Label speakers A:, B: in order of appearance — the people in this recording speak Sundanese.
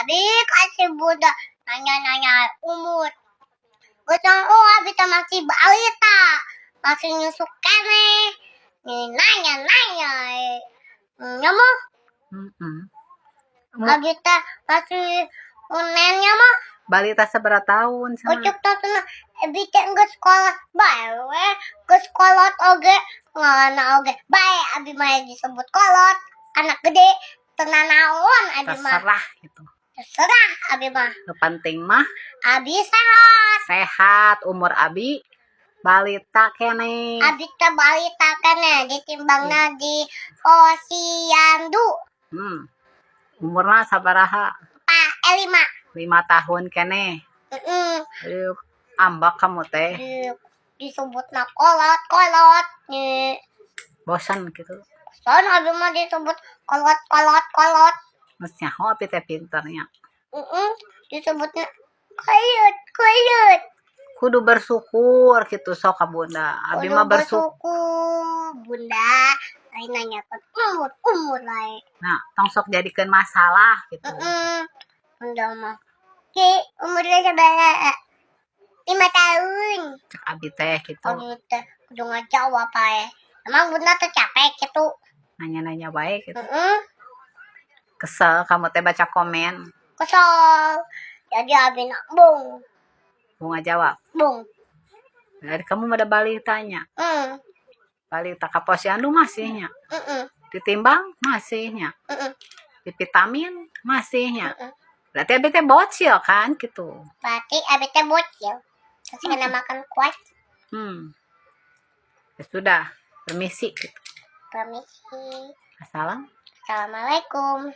A: Abi kasih Bunda nanya-nanya umur. Geus, oh, abi teh masih balita. Masih nyusu keneh. Nih nanya-nanya. Nya mah. Abi teh masih unennya mah.
B: Balita sabaraha tahun sama?
A: Ucuk teh cenah abi teh geus sekolah bae we, geus kolot oge, ngalana oge bae, abi mah disebut kolot, anak gede teu nanaon abi mah.
B: Terserah gitu.
A: Terserah abi mah.
B: Nu penting mah
A: abi sehat.
B: Sehat, umur abi balita keneh.
A: Abi teh balita keneh, ditimbangna di posyandu.
B: Umurna sabaraha?
A: Pak, 5.
B: 5 tahun keneh.
A: Heeh.
B: Aduh, ambak kamu teh.
A: Disebutna kolot kolot nih.
B: Bosan gitu.
A: Soalnya abi mah disebut kolot kolot kolot.
B: Geus nyaho abi teh pinternya.
A: Disebutnya kolot kolot.
B: Kudu bersyukur gitu sok ka Bunda. Abi
A: Kudu
B: mah bersyukur.
A: Bersyukur, Bunda. Lain nanya ke umur umur lain.
B: Nah, tong sok jadikeun masalah gitu.
A: Bunda mah. Ki, umurnya sabaraha? 5 tahun.
B: Cek abi teh gitu.
A: Abi teh kudu ngajawab ae. Emang Bunda teh capek gitu?
B: Nanya-nanya bae gitu.
A: Heeh.
B: Kesel kamu teh baca komen.
A: Kesel. Jadi abi nak bung.
B: Mau ngajawab.
A: Bung.
B: Dari kamu ada balitanya. Balita ka posyandu masihnya. Ditimbang masihnya. Di vitamin masihnya. Berarti abi teh bocil kan gitu.
A: Berarti abi teh bocil. Terus kena makan kuat.
B: Ya sudah, permisi gitu.
A: Permisi.
B: Assalam.
A: Assalamualaikum.